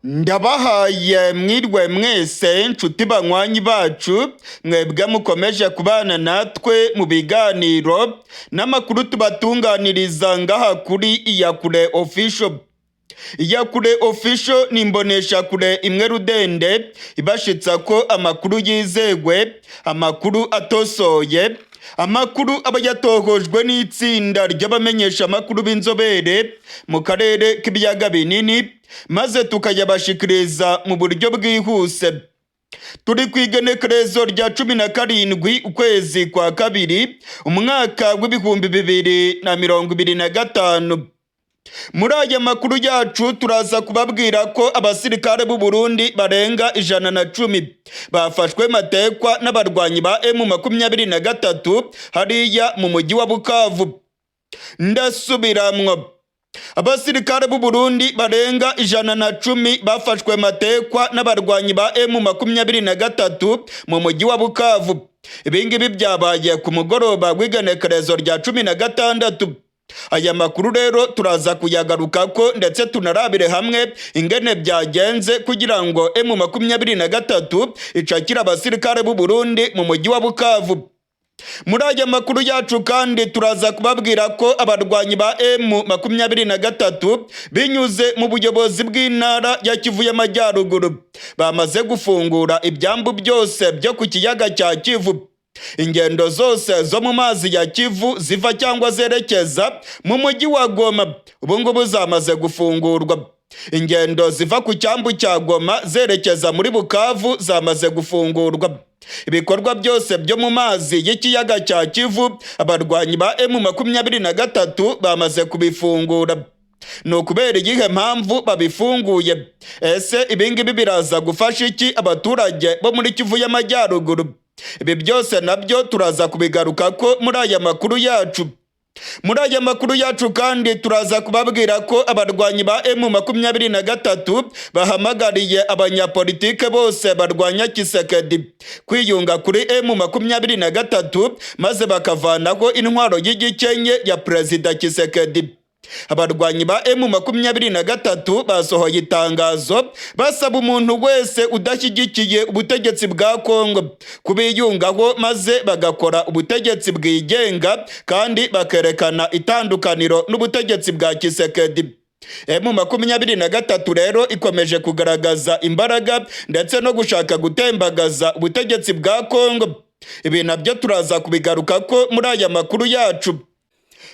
Ndabahaye mwirwe mwese, nshuti banywanyi bacu, mwebwe mukomeje kubana natwe mu biganiro n'amakuru tubatunganiriza ngaha kuri Iyakure Official. Iyakure Official ni imboneshakure imwe rudende ibashitsa ko amakuru yizegwe, amakuru atosoye, amakuru aba yatohojwe n'itsinda ry'abamenyesha amakuru b'inzobere mu karere k'ibiyaga binini, maze tukayabashikiriza mu buryo bwihuse. Turi ku igenekerezo rya 17 ukwezi kwa kabiri, umwaka w'2025. Muri aya makuru yacu turaza kubabwira ko abasirikare b'u Burundi barenga 110 bafashwe matekwa n'abarwanyi ba M23 hariya mu mujyi wa Bukavu. Ndasubiramwo, abasirikare b'u Burundi barenga 110 bafashwe matekwa n'abarwanyi ba M23 mu mujyi wa Bukavu. Ibingibi byabaye ku mugoroba w'igenekerezo rya 16. Aya makuru rero turaza kuyagarukako, ndetse tunarabire hamwe ingene byagenze kugira ngo M23 icakire abasirikare b'u Burundi mu mujyi wa Bukavu. Muri aya makuru yacu kandi turaza kubabwira ko abarwanyi ba M23 binyuze mu buyobozi bw'intara ya Kivu y'Amajyaruguru bamaze gufungura ibyambu byose byo ku kiyaga cya Kivu. Ingendo zose zo mu mazi ya Kivu ziva cyangwa zerekeza mu mujyi wa Goma ubu ngubu zamaze gufungurwa. Ingendo ziva ku cyambu cya Goma zerekeza muri Bukavu zamaze gufungurwa. Ibikorwa byose byo mu mazi y'ikiyaga cya Kivu abarwanyi ba M23 bamaze kubifungura. Ni ukubera iyihe mpamvu babifunguye? Ese ibingibi biraza gufasha iki abaturage bo muri Kivu y'Amajyaruguru? Ibi byose nabyo turaza kubigaruka ko muri aya makuru yacu. Muri aya makuru yacu kandi turaza kubabwira ko abarwanyi ba M23 bahamagariye abanyapolitike bose barwanya Tshisekedi kwiyunga kuri M23, maze bakavanaho intwaro y'igikenye ya Perezida Tshisekedi. Abarwanyi ba M23 basohoye itangazo basaba umuntu wese udashyigikiye ubutegetsi bwa Kongo kubiyungaho, maze bagakora ubutegetsi bwigenga kandi bakerekana itandukaniro n'ubutegetsi bwa Tshisekedi. M23 rero ikomeje kugaragaza imbaraga ndetse no gushaka gutembagaza ubutegetsi bwa Kongo. Ibi nabyo turaza kubigaruka ko muri aya makuru yacu.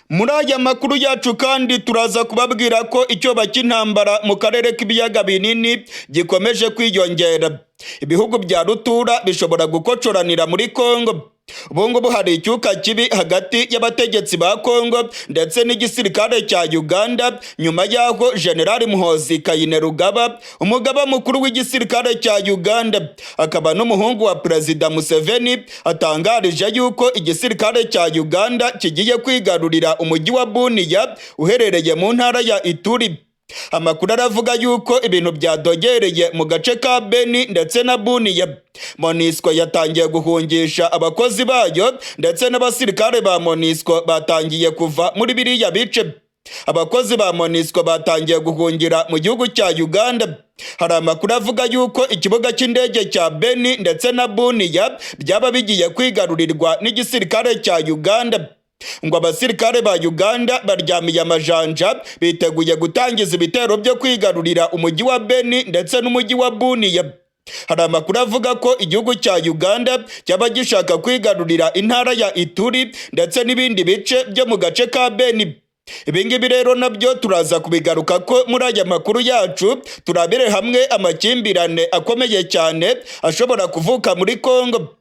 Muri aya makuru yacu kandi turaza kubabwira ko icyoba cy'intambara mu karere k'ibiyaga binini gikomeje kwiyongera. Ibihugu bya rutura bishobora gukocoranira muri Kongo. Ubu ngubu hari icyuka kibi hagati y'abategetsi ba Kongo ndetse n'igisirikare cya Uganda, nyuma y'aho General Muhoozi Kainerugaba, umugaba mukuru w'igisirikare cya Uganda akaba n'umuhungu wa Perezida Museveni, atangarije yuko igisirikare cya Uganda kigiye kwigarurira umujyi wa Bunia uherereye mu ntara ya Ituri. Amakuru aravuga yuko ibintu byadogereye mu gace ka Beni ndetse na Bunia. MONUSCO yatangiye guhungisha abakozi bayo, ndetse n'abasirikare ba MONUSCO batangiye kuva muri biriya bice. Abakozi ba MONUSCO batangiye guhungira mu gihugu cya Uganda. Hari amakuru avuga yuko ikibuga cy'indege cya Beni ndetse na Bunia byaba bigiye kwigarurirwa n'igisirikare cya Uganda. Ngo abasirikare ba Uganda baryamiye amajanja, biteguye gutangiza ibitero byo kwigarurira umujyi wa Beni ndetse n'umujyi wa Bunia. Hari amakuru avuga ko igihugu cya Uganda cyaba gishaka kwigarurira intara ya Ituri ndetse n'ibindi bice byo mu gace ka Beni. Ibingibi rero nabyo turaza kubigaruka ko muri aya makuru yacu, turabire hamwe amakimbirane akomeye cyane ashobora kuvuka muri Kongo.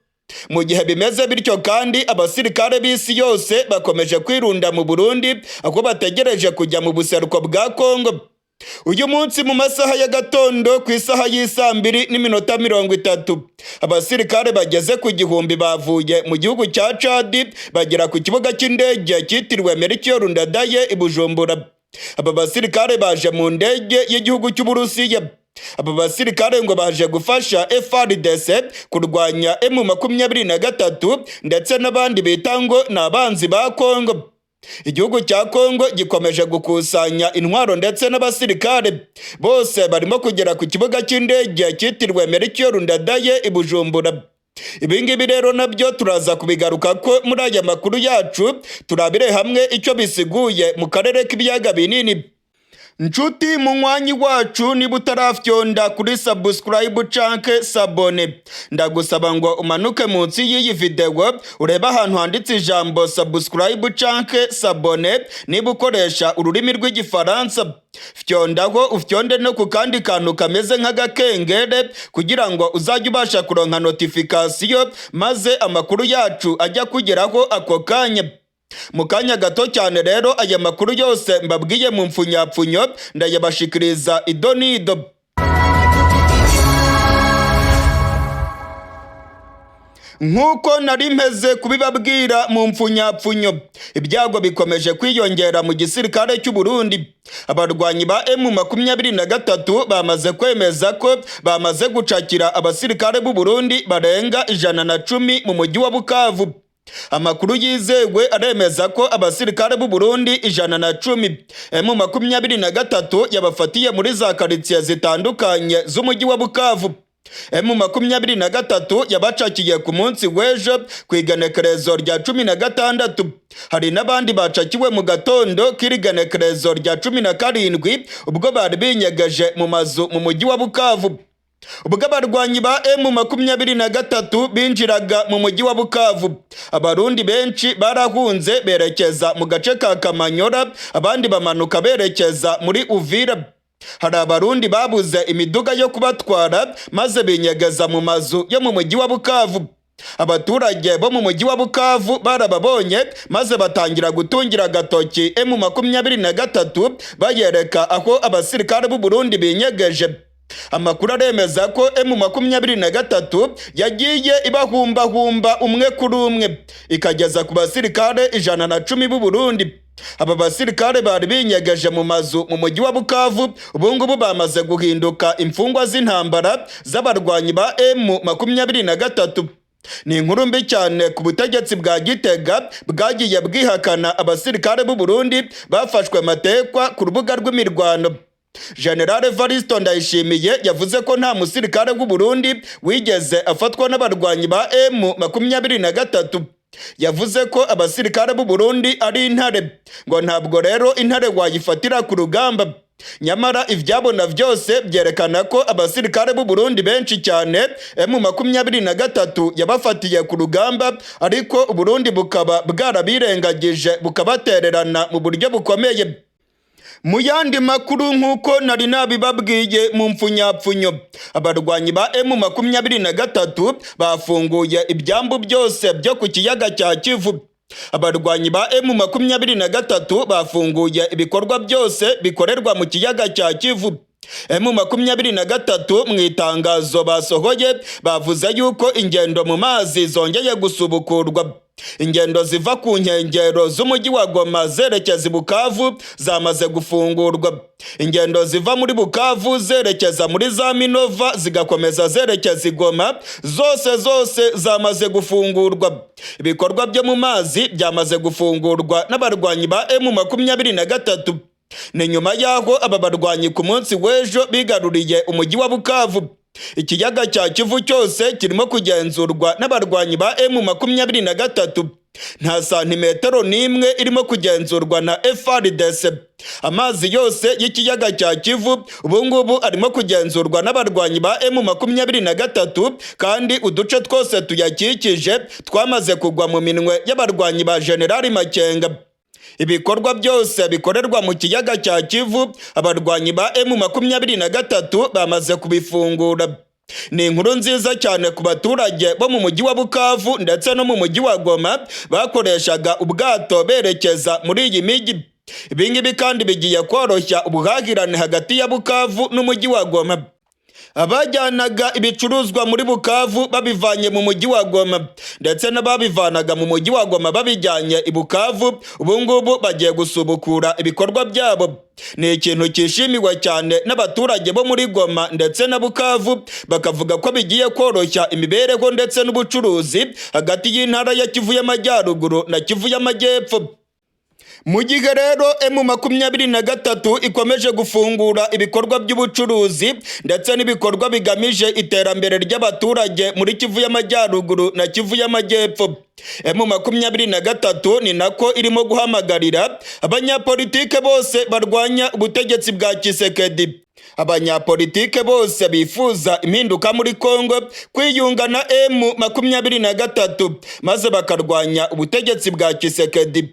Mu gihe bimeze bityo kandi, abasirikare b'isi yose bakomeje kwirunda mu Burundi, aho bategereje kujya mu buseruko bwa Kongo. Uyu munsi mu masaha y'agatondo, ku isaha y'isaa 2:30, abasirikare bageze ku 1000 bavuye mu gihugu cya Cadi bagera ku kibuga cy'indege cyitiriwe Melchior Ndadaye i Bujumbura. Aba basirikare baje mu ndege y'igihugu cy'Uburusiya. Aba basirikare ngo baje gufasha FARDC kurwanya M23 ndetse n'abandi bita ngo ni abanzi ba Kongo. Igihugu cya Kongo gikomeje gukusanya intwaro ndetse n'abasirikare, bose barimo kugera ku kibuga cy'indege cyitiriwe Melchior Ndadaye i Bujumbura. Ibi ngibi rero nabyo turaza kubigaruka ko muri aya makuru yacu, turabire hamwe icyo bisiguye mu karere k'ibiyaga binini. Nshuti munywanyi wacu, niba utarafyonda kuri subscribe canke s'abonner, ndagusaba ngo umanuke munsi y'iyi video urebe ahantu handitse ijambo subscribe canke s'abonner. Niba ukoresha ururimi rw'Igifaransa, fyondaho, ufyonde no ku kandi kantu kameze nk'agakengere kugira ngo uzajye ubasha kuronka notification, maze amakuru yacu ajya kugeraho ako kanya. Mu kanya gato cyane rero, aya makuru yose mbabwiye mu mfunyapfunyo ndayabashikiriza idonido. Nk'uko nari mpeze kubibabwira mu mfunyapfunyo, ibyago bikomeje kwiyongera mu gisirikare cy'u Burundi. Abarwanyi ba M23 bamaze kwemeza ko bamaze gucakira abasirikare b'u Burundi barenga 110 mu mujyi wa Bukavu. Amakuru yizewe aremeza ko abasirikare b'u Burundi 110 M23 yabafatiye muri za karitsiye zitandukanye z'umujyi wa Bukavu. M23 yabacakiye ku munsi w'ejo ku igenekerezo rya 16. Hari n'abandi bacakiwe mu gatondo k'irigenekerezo rya 17, ubwo bari binyegeje mu mazu mu mujyi wa Bukavu. Ubwo abarwanyi ba M23 binjiraga mu mujyi wa Bukavu, Abarundi benshi barahunze berekeza mu gace ka Kamanyora, abandi bamanuka berekeza muri Uvira. Hari Abarundi babuze imiduga yo kubatwara, maze binyegeza mu mazu yo mu mujyi wa Bukavu. Abaturage bo mu mujyi wa Bukavu barababonye, maze batangira gutungira agatoki M23, bayereka aho abasirikare b'u Burundi binyegeje. Amakuru aremeza ko M23 yagiye ibahumbahumba umwe kuri umwe, ikageza ku basirikare 110 b'u Burundi. Aba basirikare bari binyegeje mu mazu mu mujyi wa Bukavu ubu ngubu bamaze guhinduka imfungwa z'intambara z'abarwanyi ba M23. Ni inkuru mbi cyane ku butegetsi bwa Gitega bwagiye bwihakana abasirikare b'u Burundi bafashwe matekwa ku rubuga rw'imirwano. General Evaristo Ndayishimiye yavuze ko nta musirikare w'u Burundi wigeze afatwa n'abarwanyi ba M23. Yavuze ko abasirikare b'u Burundi ari intare, ngo ntabwo rero intare wayifatira ku rugamba. Nyamara ibyabona byose byerekana ko abasirikare b'u Burundi benshi cyane M23 yabafatiye ku rugamba, ariko Uburundi bukaba bwarabirengagije bukabatererana mu buryo bukomeye. Mu yandi makuru, nk'uko nari nabibabwiye mu mfunyapfunyo, abarwanyi ba M23 bafunguye ibyambu byose byo ku kiyaga cya Kivu. Abarwanyi ba M23 bafunguye ibikorwa byose bikorerwa mu kiyaga cya Kivu. M23 mu itangazo basohoye bavuze yuko ingendo mu mazi zongeye gusubukurwa. Ingendo ziva ku nkengero z'umujyi wa Goma zerekeza i Bukavu zamaze gufungurwa. Ingendo ziva muri Bukavu zerekeza muri za Minova, zigakomeza zerekeza i Goma, zose zose zamaze gufungurwa. Ibikorwa byo mu mazi byamaze gufungurwa n'abarwanyi ba M23. Ni nyuma y'aho aba barwanyi ku munsi w'ejo bigaruriye umujyi wa Bukavu. Ikiyaga cya Kivu cyose kirimo kugenzurwa n'abarwanyi ba M23. Nta santimetero n'imwe irimo kugenzurwa na FARDC. Amazi yose y'ikiyaga cya Kivu ubu ngubu arimo kugenzurwa n'abarwanyi ba M23, kandi uduce twose tuyakikije twamaze kugwa mu minwe y'abarwanyi ba Generali Makenga. Ibikorwa byose bikorerwa mu kiyaga cya Kivu, abarwanyi ba M23 bamaze kubifungura. Ni inkuru nziza cyane ku baturage bo mu mujyi wa Bukavu ndetse no mu mujyi wa Goma bakoreshaga ubwato berekeza muri iyi mijyi. Ibi ngibi kandi bigiye koroshya ubuhahirane hagati ya Bukavu n'umujyi wa Goma. Abajyanaga ibicuruzwa muri Bukavu babivanye mu mujyi wa Goma, ndetse n'ababivanaga mu mujyi wa Goma babijyanye i Bukavu, ubu ngubu bagiye gusubukura ibikorwa byabo. Ni ikintu cyishimiwe cyane n'abaturage bo muri Goma ndetse na Bukavu, bakavuga ko bigiye koroshya imibereho ndetse n'ubucuruzi hagati y'intara ya Kivu y'Amajyaruguru na Kivu y'Amajyepfo. Mu gihe rero M23 ikomeje gufungura ibikorwa by'ubucuruzi ndetse n'ibikorwa bigamije iterambere ry'abaturage muri Kivu y'Amajyaruguru na Kivu y'Amajyepfo, M23 ni nako irimo guhamagarira abanyapolitike bose barwanya ubutegetsi bwa Tshisekedi, abanyapolitike bose bifuza impinduka muri Kongo, kwiyunga na M23 maze bakarwanya ubutegetsi bwa Tshisekedi.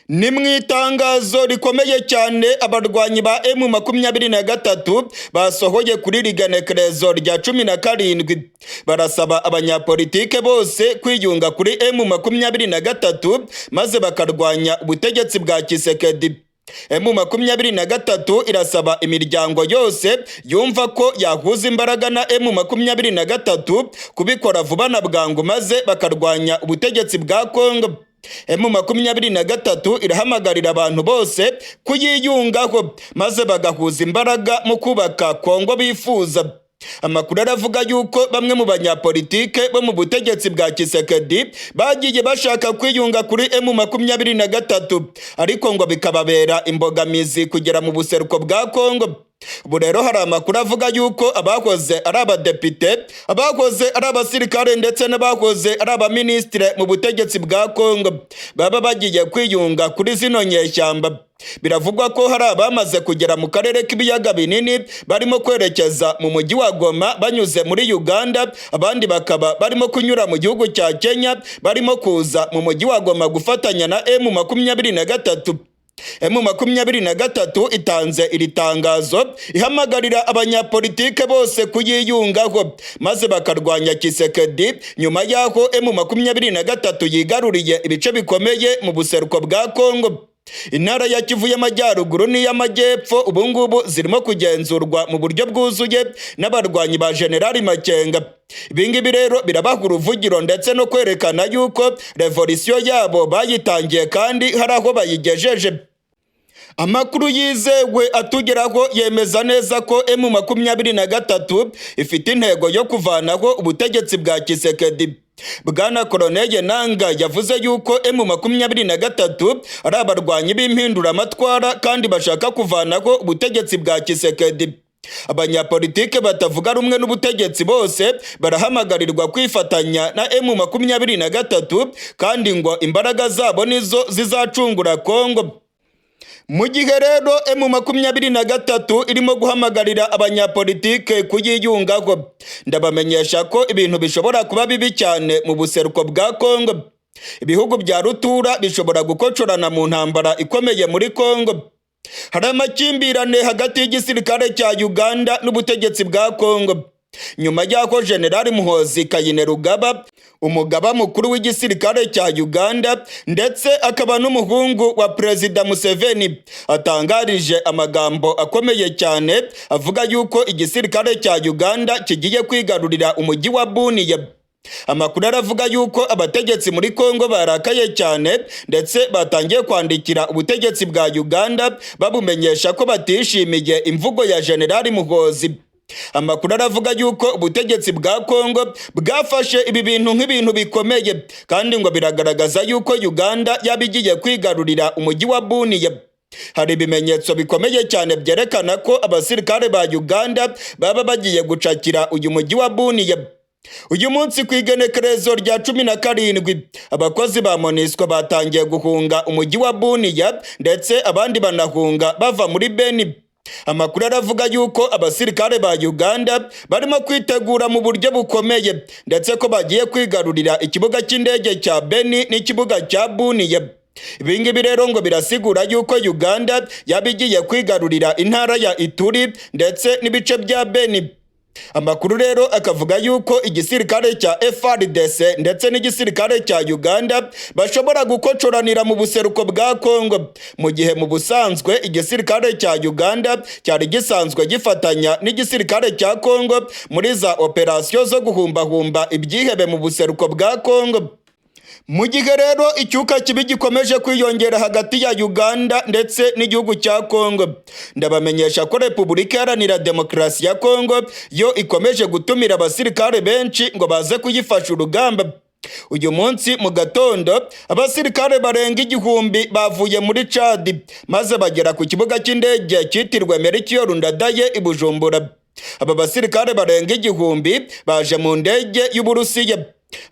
Ni mu itangazo rikomeye cyane abarwanyi ba M23 basohoye kuri rigenekerezo rya 17, barasaba abanyapolitike bose kwiyunga kuri M23 maze bakarwanya ubutegetsi bwa Tshisekedi. M23 irasaba imiryango yose yumva ko yahuza imbaraga na M23 kubikora vuba na bwangu maze bakarwanya ubutegetsi bwa Kongo. M23 irahamagarira abantu bose kuyiyungaho maze bagahuza imbaraga mu kubaka Kongo bifuza. Amakuru aravuga yuko bamwe mu banyapolitike bo mu butegetsi bwa Tshisekedi bagiye bashaka kwiyunga kuri M23, ariko ngo bikababera imbogamizi kugera mu buseruko bwa Kongo. Ubu rero hari amakuru avuga yuko abahoze ari abadepite, abahoze ari abasirikare ndetse n'abahoze ari abaminisitire mu butegetsi bwa Kongo baba bagiye kwiyunga kuri zino nyeshyamba. Biravugwa ko hari abamaze kugera mu karere k'ibiyaga binini, barimo kwerekeza mu mujyi wa Goma banyuze muri Uganda, abandi bakaba barimo kunyura mu gihugu cya Kenya, barimo kuza mu mujyi wa Goma gufatanya na M23. M23 itanze iri tangazo ihamagarira abanyapolitike bose kuyiyungaho maze bakarwanya Tshisekedi, nyuma y'aho M23 yigaruriye ibice bikomeye mu buseruko bwa Kongo. Intara ya Kivu y'Amajyaruguru n'iy'Amajyepfo ubungubu zirimo kugenzurwa mu buryo bwuzuye n'abarwanyi ba Generali Makenga. Ibingibi rero birabaha uruvugiro ndetse no kwerekana yuko revolisiyo yabo bayitangiye kandi hari aho bayigejeje. Amakuru yizewe atugeraho yemeza neza ko M23 ifite intego yo kuvanaho ubutegetsi bwa Tshisekedi. Bwana Corneille Nanga yavuze yuko M23 ari abarwanyi b'impinduramatwara kandi bashaka kuvanaho ubutegetsi bwa Tshisekedi. Abanyapolitike batavuga rumwe n'ubutegetsi bose barahamagarirwa kwifatanya na M23, kandi ngo imbaraga zabo nizo zizacungura Kongo. Mu gihe rero M23 irimo guhamagarira abanyapolitike kuyiyungaho, ndabamenyesha ko ibintu bishobora kuba bibi cyane mu buseruko bwa Kongo. Ibihugu bya rutura bishobora gukocorana mu ntambara ikomeye muri Kongo. Hari amakimbirane hagati y'igisirikare cya Uganda n'ubutegetsi bwa Kongo, nyuma y'aho Generali Muhoozi Kainerugaba, umugaba mukuru w'igisirikare cya Uganda ndetse akaba n'umuhungu wa Perezida Museveni, atangarije amagambo akomeye cyane avuga yuko igisirikare cya Uganda kigiye kwigarurira umujyi wa Bunia. Amakuru aravuga yuko abategetsi muri Kongo barakaye cyane, ndetse batangiye kwandikira ubutegetsi bwa Uganda babumenyesha ko batishimiye imvugo ya Generali Muhoozi. Amakuru aravuga yuko ubutegetsi bwa Kongo bwafashe ibi bintu nk'ibintu bikomeye, kandi ngo biragaragaza yuko Uganda yaba igiye kwigarurira umujyi wa Bunia. Hari ibimenyetso bikomeye cyane byerekana ko abasirikare ba Uganda baba bagiye gucakira uyu mujyi wa Bunia. Uyu munsi ku igenekerezo rya 17, abakozi ba MONUSCO batangiye guhunga umujyi wa Bunia, ndetse abandi banahunga bava muri Beni. Amakuru aravuga yuko abasirikare ba Uganda barimo kwitegura mu buryo bukomeye, ndetse ko bagiye kwigarurira ikibuga cy'indege cya Beni n'ikibuga cya Bunia. Ibingibi rero ngo birasigura yuko Uganda yaba igiye kwigarurira intara ya Ituri ndetse n'ibice bya Beni. Amakuru rero akavuga yuko igisirikare cya FARDC ndetse n'igisirikare cya Uganda bashobora gukocoranira mu buseruko bwa Kongo, mu gihe mu busanzwe igisirikare cya Uganda cyari gisanzwe gifatanya n'igisirikare cya Kongo muri za operasiyo zo guhumbahumba ibyihebe mu buseruko bwa Kongo. Mu gihe rero icyuka kibi gikomeje kwiyongera hagati ya Uganda ndetse n'igihugu cya Kongo, ndabamenyesha ko Repubulika Iharanira Demokarasi ya Kongo yo ikomeje gutumira abasirikare benshi ngo baze kuyifasha urugamba. Uyu munsi mu gatondo abasirikare barenga 1000 bavuye muri Chad maze bagera ku kibuga cy'indege cyitirwe Melchior Ndadaye i Bujumbura. Aba basirikare barenga 1000 baje mu ndege y'Uburusiya.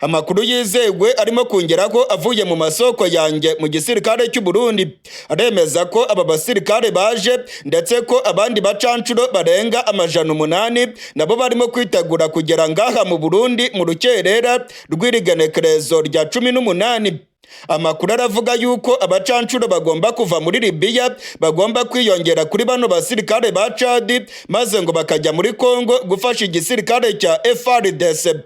Amakuru yizewe arimo kongeraho avuye mu masoko yanjye mu gisirikare cy'u Burundi aremeza ko aba basirikare baje, ndetse ko abandi bacancuro barenga 800 nabo barimo kwitegura kugera ngaha mu Burundi mu rukerera rw'irigenekerezo rya 18. Amakuru aravuga yuko abacancuro bagomba kuva muri Libiya bagomba kwiyongera kuri bano basirikare ba Chad, maze ngo bakajya muri Congo gufasha igisirikare cya FARDC.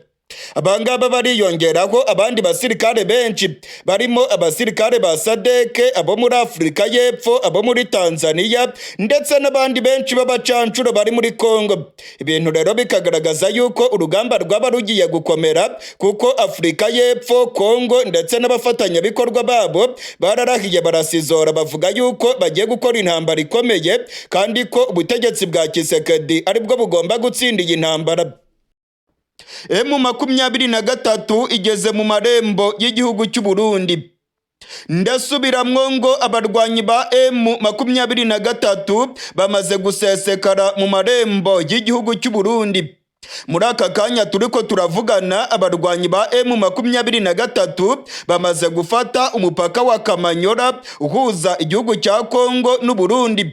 Abangaba bariyongeraho abandi basirikare benshi barimo abasirikare ba SADC, abo muri Afurika y'Epfo, abo muri Tanzania ndetse n'abandi benshi b'abacancuro bari muri Congo. Ibintu rero bikagaragaza yuko urugamba rwaba rugiye gukomera, kuko Afurika y'Epfo, Congo ndetse n'abafatanyabikorwa babo bararahiye barasizora, bavuga yuko bagiye gukora intambara ikomeye kandi ko ubutegetsi bwa Tshisekedi aribwo bugomba gutsinda iyi ntambara. M23 igeze mu marembo y'igihugu cy'u Burundi. Ndasubiramwo ngo abarwanyi ba M23 bamaze gusesekara mu marembo y'igihugu cy'u Burundi. Muri aka kanya turiko turavugana, abarwanyi ba M23 bamaze gufata umupaka wa Kamanyora uhuza igihugu cya Kongo n'u Burundi.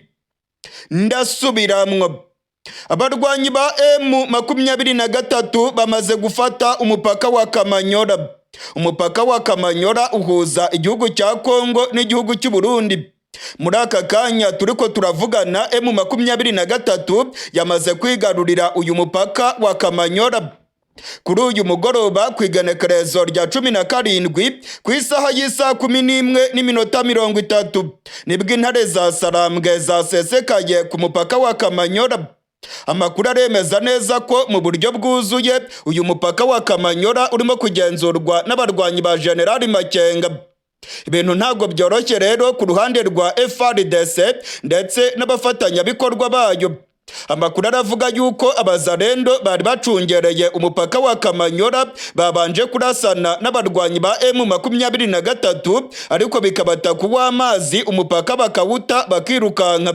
Ndasubiramwo, abarwanyi ba M23 bamaze gufata umupaka wa Kamanyora. Umupaka wa Kamanyora uhuza igihugu cya Kongo n'igihugu cy'u Burundi. Muri aka kanya turiko turavugana, M23 yamaze kwigarurira uyu mupaka wa Kamanyora. Kuri uyu mugoroba ku igenekerezo rya 17, ku isaha y'isaha 11:30, nibwo intare za Sarambwe zasesekaye ku mupaka wa Kamanyora. Amakuru aremeza neza ko mu buryo bwuzuye uyu mupaka wa Kamanyora urimo kugenzurwa n'abarwanyi ba Generali Makenga. Ibintu ntabwo byoroshye rero ku ruhande rwa FARDC ndetse n'abafatanyabikorwa bayo. Amakuru aravuga yuko abazarendo bari bacungereye umupaka wa Kamanyora babanje kurasana n'abarwanyi ba M23, ariko bikabata kuw'amazi, umupaka bakawuta bakirukanka.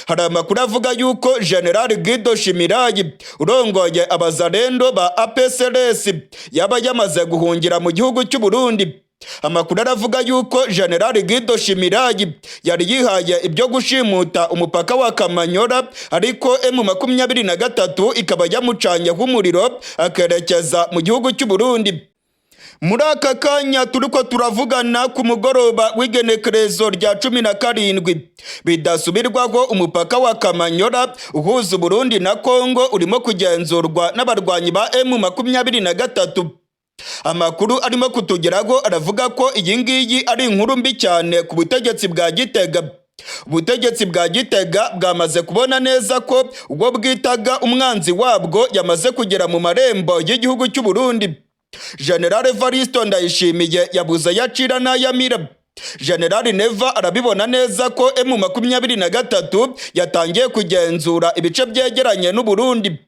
Hari amakuru avuga yuko General Guido Shimirayi urongoye abazarendo ba APCLS yaba yamaze guhungira mu gihugu cy'u Burundi. Amakuru aravuga yuko General Guido Shimirayi yari yihaye ibyo gushimuta umupaka wa Kamanyora, ariko M23 ikaba yamucanyeho umuriro akerekeza mu gihugu cy'u Burundi. Muri aka kanya turiko turavugana, ku mugoroba w'igenekerezo rya 17, bidasubirwaho umupaka wa Kamanyora uhuza Uburundi na Kongo urimo kugenzurwa n'abarwanyi ba M23. Amakuru arimo kutugeraho aravuga ko iyi ngiyi ari inkuru mbi cyane ku butegetsi bwa Gitega. Ubutegetsi bwa Gitega bwamaze kubona neza ko ubwo bwitaga umwanzi wabwo yamaze kugera mu marembo y'igihugu cy'u Burundi. General Evaristo Ndayishimiye yabuze ayacira n'ayamira. General Neva arabibona neza ko M23 yatangiye kugenzura ibice byegeranye n'u Burundi.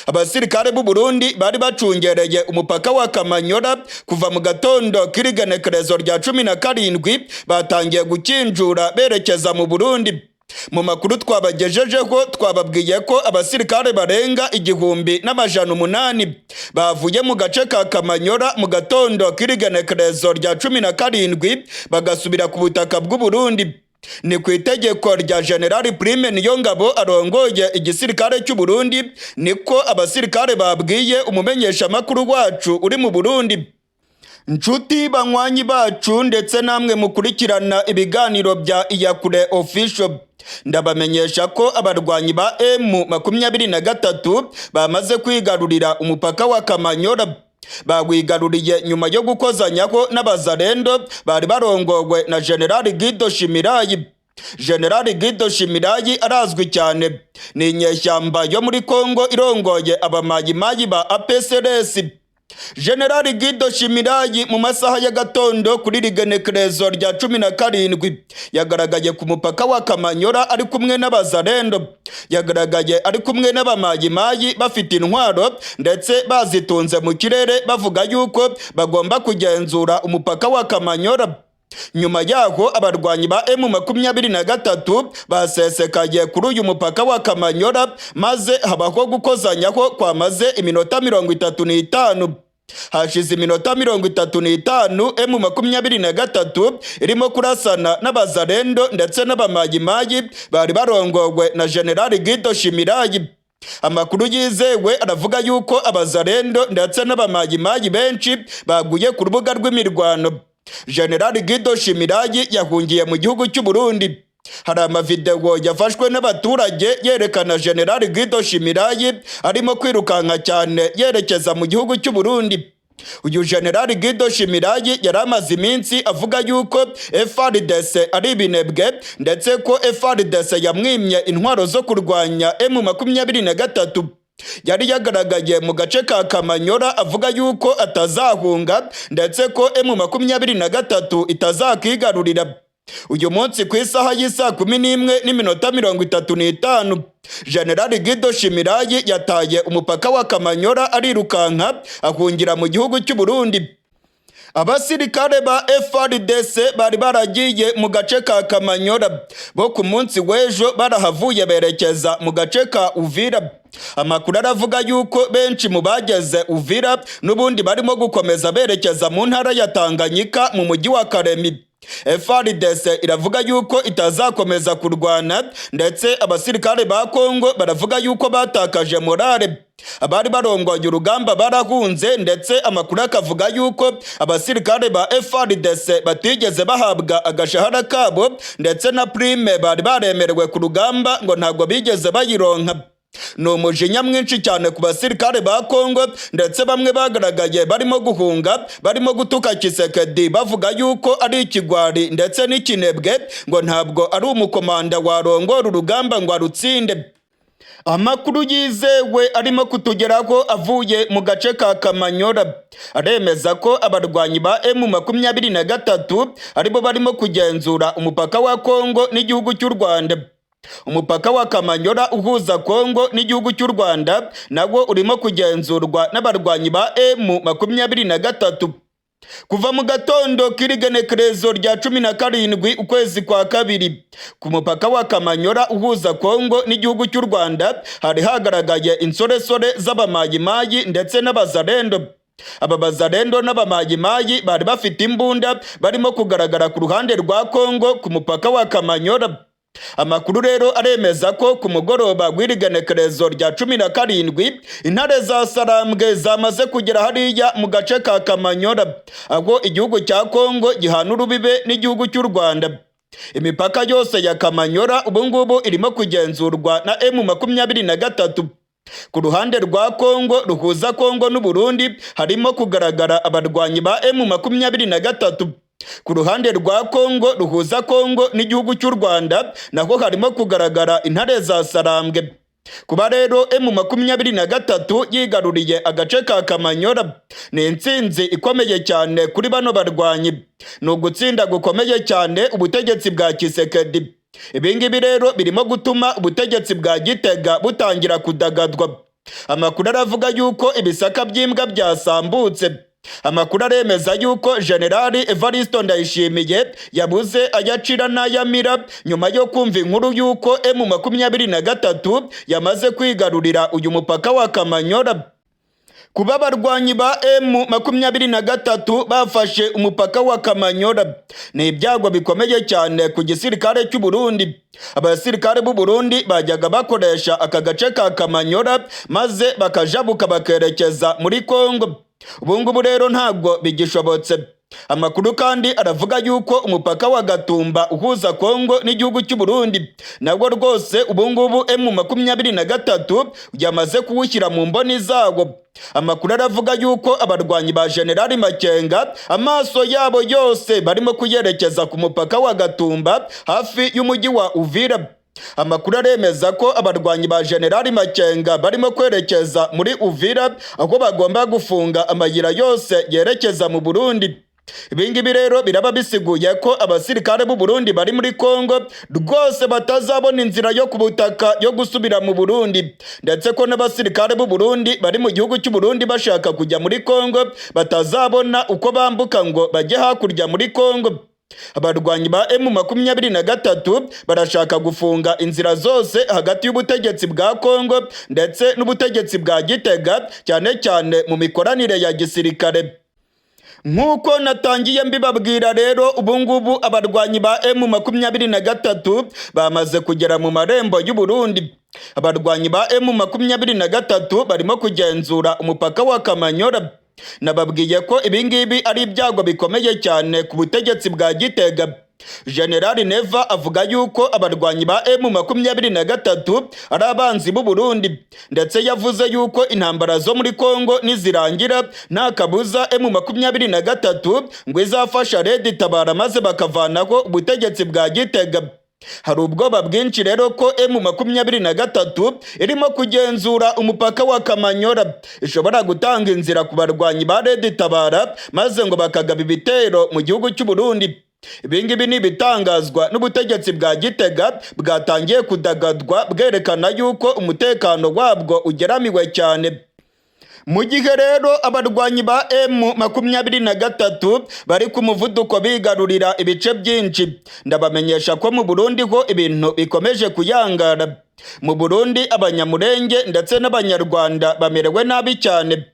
Abasirikare b'u Burundi bari bacungereye umupaka wa Kamanyora kuva mu gatondo k'irigenekerezo rya 17 batangiye gukinjura berekeza mu Burundi. Mu makuru twabagejejeho twababwiye ko abasirikare barenga 1800 bavuye mu gace ka Kamanyora mu gatondo k'irigenekerezo rya 17 bagasubira ku butaka bw'u Burundi. Ni ku itegeko rya General Prime Niyongabo arongoye igisirikare cy'u Burundi, niko abasirikare babwiye umumenyeshamakuru wacu uri mu Burundi. Nshuti banywanyi bacu ndetse namwe mukurikirana ibiganiro bya Iyakure Official, ndabamenyesha ko abarwanyi ba M23 bamaze kwigarurira umupaka wa Kamanyora. Bawigaruriye nyuma yo gukozanyaho n'abazarendo bari barongowe na General Guido Shimirayi. General Guido Shimirayi arazwi cyane, ni inyeshyamba yo muri Kongo irongoye abamayimayi ba APCLS. Generali Guido Shimirayi mu masaha y'agatondo kuri rigenekerezo rya 17 yagaragaye ku mupaka wa Kamanyora ari kumwe n'abazarendo. Yagaragaye ari kumwe n'abamayimayi bafite intwaro ndetse bazitunze mu kirere, bavuga yuko bagomba kugenzura umupaka wa Kamanyora. Nyuma yaho abarwanyi ba M23 basesekaye kuri uyu mupaka wa Kamanyora, maze habaho gukozanyaho kwamaze iminota 35. Hashize iminota 35 M23 irimo kurasana n'abazarendo ndetse n'abamayimayi bari barongowe na General Guido Shimirayi. Amakuru yizewe aravuga yuko abazarendo ndetse n'abamayimayi benshi baguye ku rubuga rw'imirwano. General Guido Shimirayi yahungiye mu gihugu cy'u Burundi. Hari amavideo yafashwe n'abaturage yerekana General Guido Shimirayi arimo kwirukanka cyane yerekeza mu gihugu cy'u Burundi. Uyu General Guido Shimirayi yari amaze iminsi avuga yuko FARDC ari ibinebwe, ndetse ko FARDC yamwimye intwaro zo kurwanya M23. Yari yagaragaye mu gace ka Kamanyora avuga yuko atazahunga, ndetse ko M23 itazakigarurira. Uyu munsi ku isaha y'isaa 11:35, General Guido Shimirayi yataye umupaka wa Kamanyora arirukanka ahungira mu gihugu cy'u Burundi. Abasirikare ba FARDC bari baragiye mu gace ka Kamanyora bo ku munsi w'ejo barahavuye berekeza mu gace ka Uvira. Amakuru aravuga yuko benshi mu bageze Uvira n'ubundi barimo gukomeza berekeza mu ntara ya Tanganyika mu mujyi wa Karemi. FARDC iravuga yuko itazakomeza kurwana, ndetse abasirikare ba Kongo baravuga yuko batakaje morale. Abari barongoye urugamba barahunze, ndetse amakuru akavuga yuko abasirikare ba FARDC batigeze bahabwa agashahara kabo, ndetse na prime bari baremerewe ku rugamba ngo ntabwo bigeze bayironka. Ni umujinya mwinshi cyane ku basirikare ba Kongo, ndetse bamwe bagaragaye barimo guhunga, barimo gutuka Tshisekedi, bavuga yuko ari ikigwari ndetse n'ikinebwe, ngo ntabwo ari umukomanda warongora urugamba ngo arutsinde. Amakuru yizewe arimo kutugeraho avuye mu gace ka Kamanyora aremeza ko abarwanyi ba M23 aribo barimo kugenzura umupaka wa Kongo n'igihugu cy'u Rwanda. Umupaka wa Kamanyora uhuza Kongo n'igihugu cy'u Rwanda nawo urimo kugenzurwa n'abarwanyi ba M23. Kuva mu gatondo k'irigenekerezo rya 17 ukwezi kwa kabiri, ku mupaka wa Kamanyora uhuza Kongo n'igihugu cy'u Rwanda hari hagaragaye insoresore z'abamayimayi ndetse n'abazarendo. Aba bazarendo n'abamayimayi bari bafite imbunda barimo kugaragara ku ruhande rwa Kongo ku mupaka wa Kamanyora. Amakuru rero aremeza ko ku mugoroba w'irigenekerezo rya 17 intare za Sarambwe zamaze kugera hariya mu gace ka Kamanyora, aho igihugu cya Kongo gihana urubibe n'igihugu cy'u Rwanda. Imipaka yose ya Kamanyora ubu ngubu irimo kugenzurwa na M23. Ku ruhande rwa Kongo ruhuza Kongo n'u Burundi harimo kugaragara abarwanyi ba M23. Ku ruhande rwa Kongo ruhuza Kongo n'igihugu cy'u Rwanda naho harimo kugaragara intare za Sarambwe. Kuba rero M23 yigaruriye agace ka Kamanyora ni intsinzi ikomeye cyane kuri bano barwanyi, ni ugutsinda gukomeye cyane ubutegetsi bwa Tshisekedi. Ibi ngibi rero birimo gutuma ubutegetsi bwa Gitega butangira kudagadwa. Amakuru aravuga yuko ibisaka by'imbwa byasambutse. Amakuru aremeza yuko Generali Evaristo Ndayishimiye yabuze ayacira n'ayamira nyuma yo kumva inkuru yuko M23 yamaze kwigarurira uyu mupaka wa Kamanyora. Kuba abarwanyi ba M23 bafashe umupaka wa Kamanyora ni ibyago bikomeye cyane ku gisirikare cy'u Burundi. Abasirikare b'u Burundi bajyaga bakoresha aka gace ka Kamanyora maze bakajabuka bakerekeza muri Kongo. Ubu ngubu rero ntabwo bigishobotse. Amakuru kandi aravuga yuko umupaka wa Gatumba uhuza Kongo n'igihugu cy'u Burundi nabwo rwose ubu ngubu M23 yamaze kuwushyira mu mboni zawo. Amakuru aravuga yuko abarwanyi ba Generali Makenga amaso yabo yose barimo kuyerekeza ku mupaka wa Gatumba hafi y'umujyi wa Uvira. Amakuru aremeza ko abarwanyi ba Generali Makenga barimo kwerekeza muri Uvira, aho bagomba gufunga amayira yose yerekeza mu Burundi. Ibingibi rero biraba bisiguye ko abasirikare b'u Burundi bari muri Kongo rwose batazabona inzira yo ku butaka yo gusubira mu Burundi, ndetse ko n'abasirikare b'u Burundi bari mu gihugu cy'u Burundi bashaka kujya muri Kongo batazabona uko bambuka ngo bajye hakurya muri Kongo. Abarwanyi ba M23 barashaka gufunga inzira zose hagati y'ubutegetsi bwa Kongo ndetse n'ubutegetsi bwa Gitega, cyane cyane mu mikoranire ya gisirikare. Nk'uko natangiye mbibabwira rero, ubungubu abarwanyi ba M23 bamaze kugera mu marembo y'u Burundi. Abarwanyi ba M23 barimo kugenzura umupaka wa Kamanyora. Nababwiye ko ibingibi ari ibyago bikomeye cyane ku butegetsi bwa Gitega. Generali Neva avuga yuko abarwanyi ba M23 ari abanzi b'u Burundi, ndetse yavuze yuko intambara zo muri Kongo nizirangira nta kabuza M23 ngo izafasha Red Tabara, maze bakavanaho ubutegetsi bwa Gitega. Hari ubwoba bwinshi rero ko M23 irimo kugenzura umupaka wa Kamanyora ishobora gutanga inzira ku barwanyi ba Red Tabara, maze ngo bakagaba ibitero mu gihugu cy'u Burundi. Ibingibi ni ibitangazwa n'ubutegetsi bwa Gitega bwatangiye kudagadwa, bwerekana yuko umutekano wabwo ugeramiwe cyane. Mu gihe rero abarwanyi ba M23 bari ku muvuduko bigarurira ibice byinshi, ndabamenyesha ko mu Burundi ho ibintu bikomeje kuyangara. Mu Burundi, Abanyamurenge ndetse n'Abanyarwanda bamerewe nabi cyane.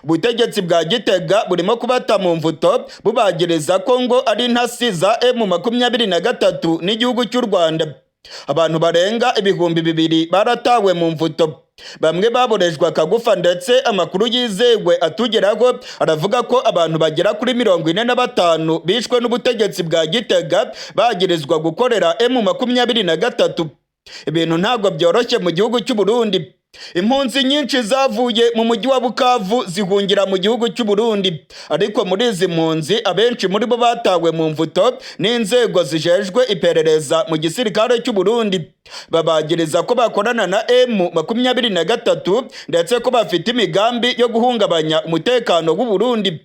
Ubutegetsi bwa Gitega burimo kubata mu mvuto, bubagiriza ko ngo ari intasi za M23 n'igihugu cy'u Rwanda. Abantu barenga 2000 baratawe mu mvuto, bamwe baborejwe akagufa, ndetse amakuru yizewe atugeraho aravuga ko abantu bagera kuri 45 bishwe n'ubutegetsi bwa Gitega bagirizwa gukorera M23. Ibintu ntabwo byoroshye mu gihugu cy'u Burundi. Impunzi nyinshi zavuye mu mujyi wa Bukavu zihungira mu gihugu cy'u Burundi, ariko muri izi mpunzi abenshi muri bo batawe mu mvuto n'inzego zijejwe iperereza mu gisirikare cy'u Burundi, babagiriza ko bakorana na M23 ndetse ko bafite imigambi yo guhungabanya umutekano w'u Burundi.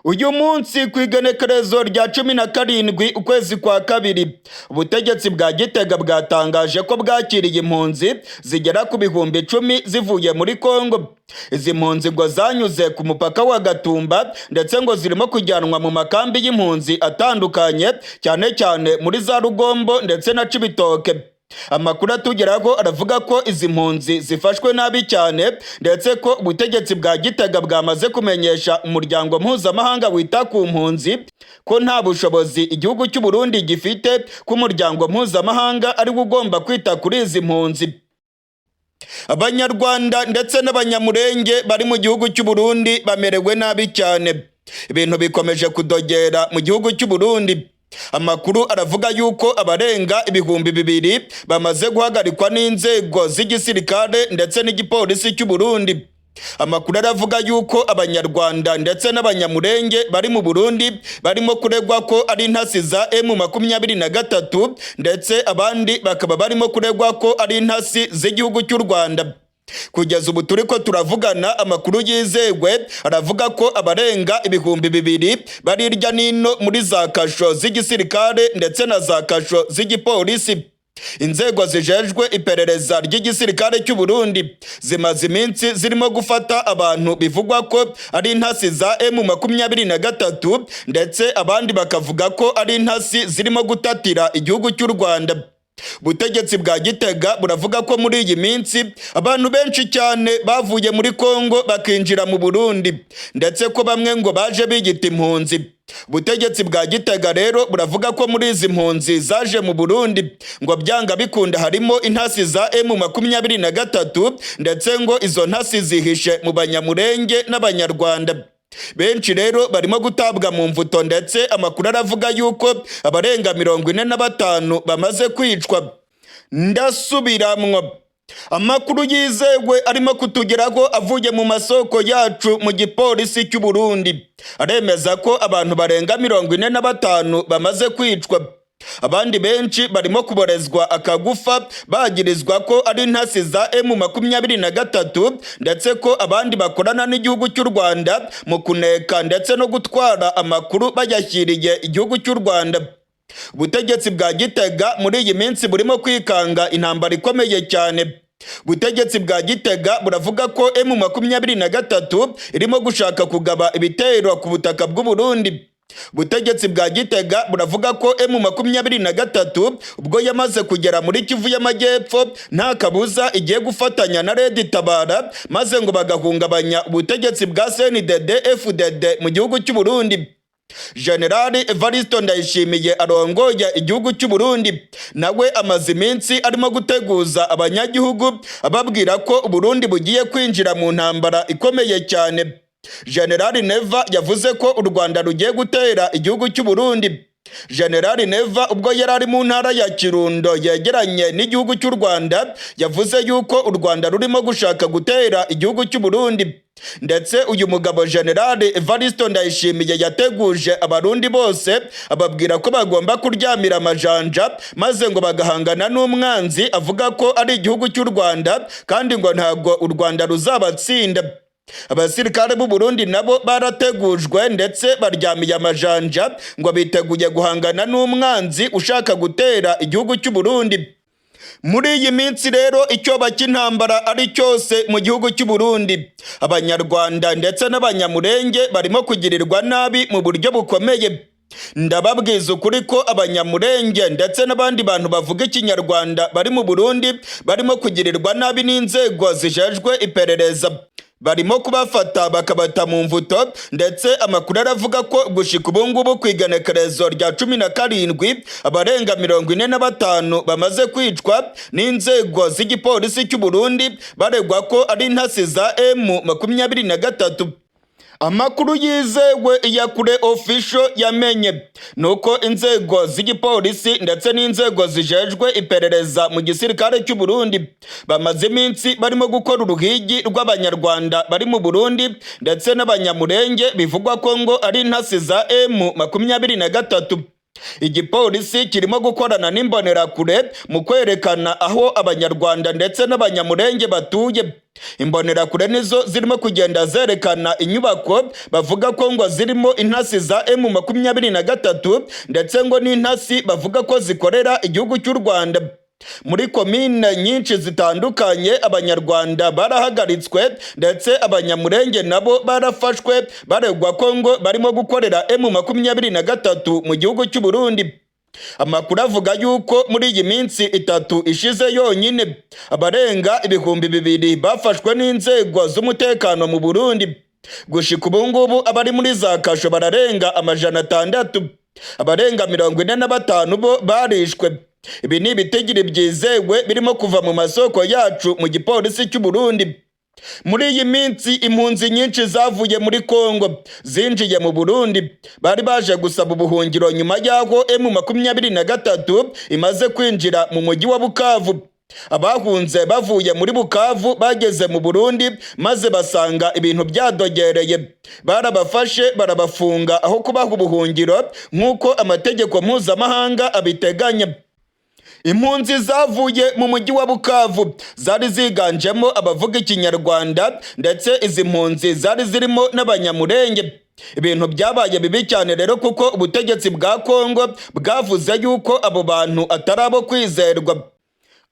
Uyu munsi ku igenekerezo rya 17 ukwezi kwa kabiri, ubutegetsi bwa Gitega bwatangaje ko bwakiriye impunzi zigera ku 10,000 zivuye muri Kongo. Izi mpunzi ngo zanyuze ku mupaka wa Gatumba, ndetse ngo zirimo kujyanwa mu makambi y'impunzi atandukanye, cyane cyane muri za Rugombo ndetse na Cibitoke. Amakuru atugeraho aravuga ko izi mpunzi zifashwe nabi cyane, ndetse ko ubutegetsi bwa Gitega bwamaze kumenyesha umuryango mpuzamahanga wita ku mpunzi ko nta bushobozi igihugu cy'u Burundi gifite, ko umuryango mpuzamahanga ari wo ugomba kwita kuri izi mpunzi. Abanyarwanda ndetse n'Abanyamurenge bari mu gihugu cy'u Burundi bamerewe nabi cyane. Ibintu bikomeje kudogera mu gihugu cy'u Burundi. Amakuru aravuga yuko abarenga 2000 bamaze guhagarikwa n'inzego z'igisirikare ndetse n'igipolisi cy'u Burundi. Amakuru aravuga yuko Abanyarwanda ndetse n'Abanyamurenge bari mu Burundi barimo kuregwa ko ari intasi za M23, ndetse abandi bakaba barimo kuregwa ko ari intasi z'igihugu cy'u Rwanda. Kugeza ubu turi ko turavugana, amakuru yizewe aravuga ko abarenga 2000 bari hirya n'ino muri za kasho z'igisirikare ndetse na za kasho z'igipolisi. Inzego zijejwe iperereza ry'igisirikare cy'u Burundi zimaze iminsi zirimo gufata abantu bivugwa ko ari intasi za M23, ndetse abandi bakavuga ko ari intasi zirimo gutatira igihugu cy'u Rwanda. Ubutegetsi bwa Gitega buravuga ko muri iyi minsi abantu benshi cyane bavuye muri Kongo bakinjira mu Burundi, ndetse ko bamwe ngo baje biyita impunzi. Ubutegetsi bwa Gitega rero buravuga ko muri izi mpunzi zaje mu Burundi ngo byanga bikunda harimo intasi za M23, ndetse ngo izo ntasi zihishe mu Banyamurenge n'Abanyarwanda. Benshi rero barimo gutabwa mu mvuto, ndetse amakuru aravuga yuko abarenga 45 bamaze kwicwa. Ndasubiramwo, amakuru yizewe arimo kutugeraho avuye mu masoko yacu mu gipolisi cy'u Burundi aremeza ko abantu barenga 45 bamaze kwicwa. Abandi benshi barimo kuborezwa akagufa, bagirizwa ko ari intasi za M23, ndetse ko abandi bakorana n'igihugu cy'u Rwanda mu kuneka ndetse no gutwara amakuru bayashyiriye igihugu cy'u Rwanda. Ubutegetsi bwa Gitega muri iyi minsi burimo kwikanga intambara ikomeye cyane. Ubutegetsi bwa Gitega buravuga ko M23 irimo gushaka kugaba ibitero ku butaka bw'u Burundi. Ubutegetsi bwa Gitega buravuga ko M23 ubwo yamaze kugera muri Kivu y'Amajyepfo, nta kabuza igiye gufatanya na Red Tabara, maze ngo bagahungabanya ubutegetsi bwa CNDD FDD mu gihugu cy'u Burundi. Generali Evaristo Ndayishimiye arongoye igihugu cy'u Burundi nawe amaze iminsi arimo guteguza abanyagihugu, ababwira ko Uburundi bugiye kwinjira mu ntambara ikomeye cyane. Generali Neva yavuze ko u Rwanda rugiye gutera igihugu cy'u Burundi. Generali Neva ubwo yari ari mu ntara ya Kirundo yegeranye n'igihugu cy'u Rwanda, yavuze yuko u Rwanda rurimo gushaka gutera igihugu cy'u Burundi. Ndetse uyu mugabo Generali Evaristo Ndayishimiye yateguje Abarundi bose, ababwira ko bagomba kuryamira amajanja, maze ngo bagahangana n'umwanzi avuga ko ari igihugu cy'u Rwanda, kandi ngo ntabwo u Rwanda ruzabatsinda. Abasirikare b'u Burundi nabo barategujwe ndetse baryamiye amajanja, ngo biteguye guhangana n'umwanzi ushaka gutera igihugu cy'u Burundi. Muri iyi minsi rero icyoba cy'intambara ari cyose mu gihugu cy'u Burundi. Abanyarwanda ndetse n'Abanyamurenge barimo kugirirwa nabi mu buryo bukomeye. Ndababwiza ukuri ko Abanyamurenge ndetse n'abandi bantu bavuga Ikinyarwanda bari mu Burundi barimo kugirirwa nabi n'inzego zijejwe iperereza. Barimo kubafata bakabata mu mvuto, ndetse amakuru aravuga ko gushika ubu ngubu ku igenekerezo rya 17 abarenga 45 bamaze kwicwa n'inzego z'igipolisi cy'u Burundi, baregwa ko ari intasi za M23. Amakuru yizewe Iyakure Official yamenye nuko inzego z'igipolisi ndetse n'inzego zijejwe iperereza mu gisirikare cy'u Burundi bamaze iminsi barimo gukora uruhigi rw'Abanyarwanda bari mu Burundi ndetse n'Abanyamurenge bivugwa ko ngo ari intasi za M23. Igipolisi kirimo gukorana n'Imbonerakure mu kwerekana aho Abanyarwanda ndetse n'Abanyamurenge batuye. Imbonerakure nizo zirimo kugenda zerekana inyubako bavuga ko ngo zirimo intasi za M23, ndetse ngo n'intasi bavuga ko zikorera igihugu cy'u Rwanda. Muri komine nyinshi zitandukanye Abanyarwanda barahagaritswe, ndetse Abanyamurenge nabo barafashwe, baregwa ko ngo barimo gukorera M23 mu gihugu cy'u Burundi. Amakuru avuga yuko muri iyi minsi 3 ishize yonyine abarenga 2000 bafashwe n'inzego z'umutekano mu Burundi. Gushika ubu ngubu abari muri za kasho bararenga 600, abarenga 45 bo barishwe. Ibi ni ibitigiri byizewe birimo kuva mu masoko yacu mu gipolisi cy'u Burundi. Muri iyi minsi impunzi nyinshi zavuye muri Kongo zinjiye mu Burundi, bari baje gusaba ubuhungiro nyuma y'aho M23 imaze kwinjira mu mujyi wa Bukavu. Abahunze bavuye muri Bukavu bageze mu Burundi maze basanga ibintu byadogereye, barabafashe barabafunga aho kubaha ubuhungiro nk'uko amategeko mpuzamahanga abiteganya. Impunzi zavuye mu mujyi wa Bukavu zari ziganjemo abavuga Ikinyarwanda, ndetse izi mpunzi zari zirimo n'Abanyamurenge. Ibintu byabaye bibi cyane rero, kuko ubutegetsi bwa Kongo bwavuze yuko abo bantu atari abo kwizerwa.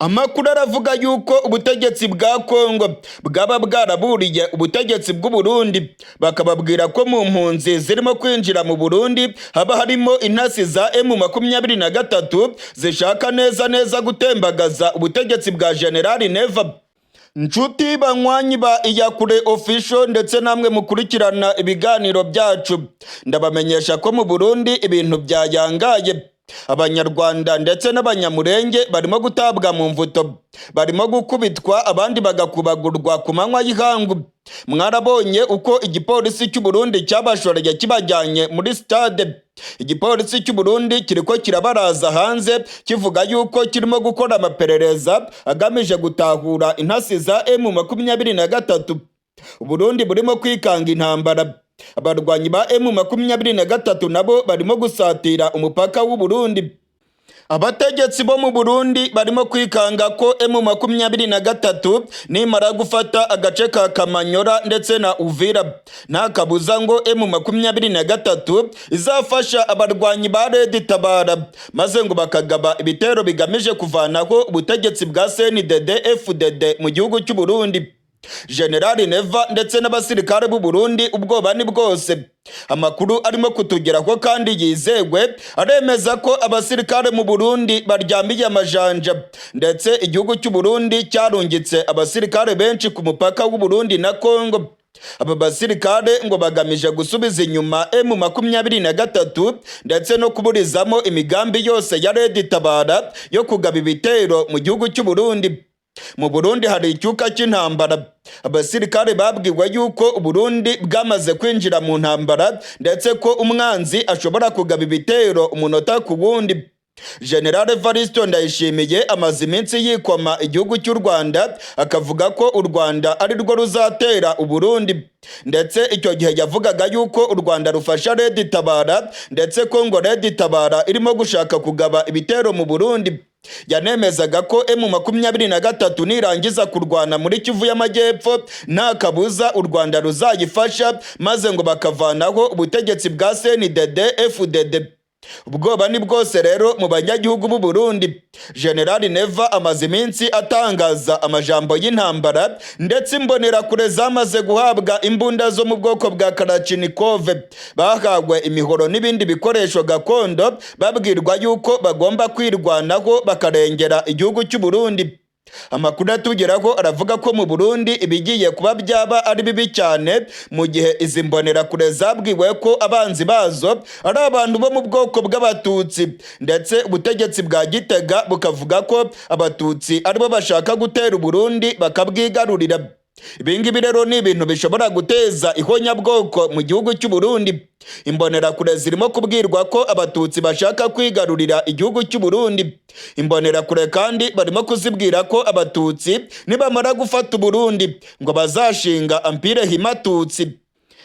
Amakuru aravuga yuko ubutegetsi bwa Kongo bwaba bwaraburiye ubutegetsi bw'u Burundi, bakababwira ko mu mpunzi zirimo kwinjira mu Burundi haba harimo intasi za M23 zishaka neza neza gutembagaza ubutegetsi bwa Generali Neva. Nshuti banywanyi ba Iyakure Official ndetse namwe mukurikirana ibiganiro byacu, ndabamenyesha ko mu Burundi ibintu byayangaye. Abanyarwanda ndetse n'Abanyamurenge barimo gutabwa mu mvuto, barimo gukubitwa, abandi bagakubagurwa ku manywa y'ihangu. Mwarabonye uko igipolisi cy'u Burundi cyabashoreye kibajyanye muri stade. Igipolisi cy'u Burundi kiriko kirabaraza hanze, kivuga yuko kirimo gukora amaperereza agamije gutahura intasi za M23. Uburundi burimo kwikanga intambara. Abarwanyi ba M23 nabo barimo gusatira umupaka w'u Burundi. Abategetsi bo mu Burundi barimo kwikanga ko M23 nimara gufata agace ka Kamanyora ndetse na Uvira, nta kabuza ngo M23 izafasha abarwanyi ba Red Tabara, maze ngo bakagaba ibitero bigamije kuvanaho ubutegetsi bwa CNDD FDD mu gihugu cy'u Burundi. General Neva ndetse n'abasirikare b'u Burundi ubwoba ni bwose. Amakuru arimo kutugeraho kandi yizewe aremeza ko abasirikare mu Burundi baryamiye amajanja, ndetse igihugu cy'u Burundi cyarungitse abasirikare benshi ku mupaka w'u Burundi na Congo. Aba basirikare ngo bagamije gusubiza inyuma M23 ndetse no kuburizamo imigambi yose ya Red Tabara yo kugaba ibitero mu gihugu cy'u Burundi. Mu Burundi hari icyuka cy'intambara. Abasirikare babwiwe yuko Uburundi bwamaze kwinjira mu ntambara, ndetse ko umwanzi ashobora kugaba ibitero umunota ku wundi. General Evaristo Ndayishimiye amaze iminsi yikoma igihugu cy'u Rwanda, akavuga ko u Rwanda ari rwo ruzatera Uburundi, ndetse icyo gihe yavugaga yuko u Rwanda rufasha Red Tabara, ndetse ko ngo Red Tabara irimo gushaka kugaba ibitero mu Burundi. Yanemezaga ko M23 nirangiza kurwana muri Kivu y'Amajyepfo, nta kabuza u Rwanda ruzayifasha, maze ngo bakavanaho ubutegetsi bwa CNDD FDD. Ubwoba ni bwose rero mu banyagihugu b'u Burundi. General Neva amaze iminsi atangaza amajambo y'intambara, ndetse imbonerakure zamaze guhabwa imbunda zo mu bwoko bwa Kalachnikov, bahawe imihoro n'ibindi bikoresho gakondo, babwirwa yuko bagomba kwirwanaho bakarengera igihugu cy'u Burundi. Amakuru atugeraho aravuga ko mu Burundi ibigiye kuba byaba ari bibi cyane, mu gihe izi mbonerakure zabwiwe ko abanzi bazo ari abantu bo mu bwoko bw'Abatutsi, ndetse ubutegetsi bwa Gitega bukavuga ko Abatutsi aribo bashaka gutera Uburundi bakabwigarurira. Ibi ngibi rero ni ibintu bishobora guteza ihonyabwoko mu gihugu cy'u Burundi. Imbonerakure zirimo kubwirwa ko Abatutsi bashaka kwigarurira igihugu cy'u Burundi. Imbonerakure kandi barimo kuzibwira ko Abatutsi nibamara gufata Uburundi ngo bazashinga Empire Hima-Tutsi.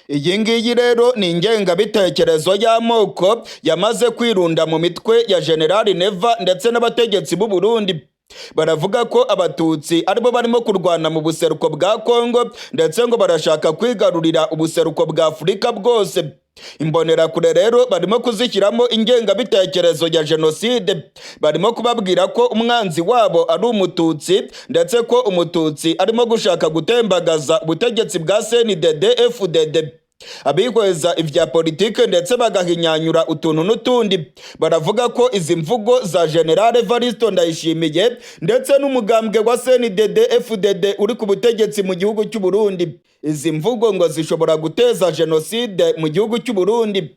Iyi ngiyi rero ni ingengabitekerezo y'amoko yamaze kwirunda mu mitwe ya General Neva ndetse n'abategetsi b'u Burundi. Baravuga ko Abatutsi aribo barimo kurwana mu buseruko bwa Kongo, ndetse ngo barashaka kwigarurira ubuseruko bwa Afurika bwose. Imbonerakure rero barimo kuzishyiramo ingengabitekerezo ya jenoside. Barimo kubabwira ko umwanzi wabo ari Umututsi, ndetse ko Umututsi arimo gushaka gutembagaza ubutegetsi bwa CNDD FDD. Abihweza ibya politike ndetse bagahinyanyura utuntu n'utundi baravuga ko izi mvugo za General Evaristo Ndayishimiye ndetse n'umugambwe wa CNDD FDD uri ku butegetsi mu gihugu cy'u Burundi, izi mvugo ngo zishobora guteza jenoside mu gihugu cy'u Burundi.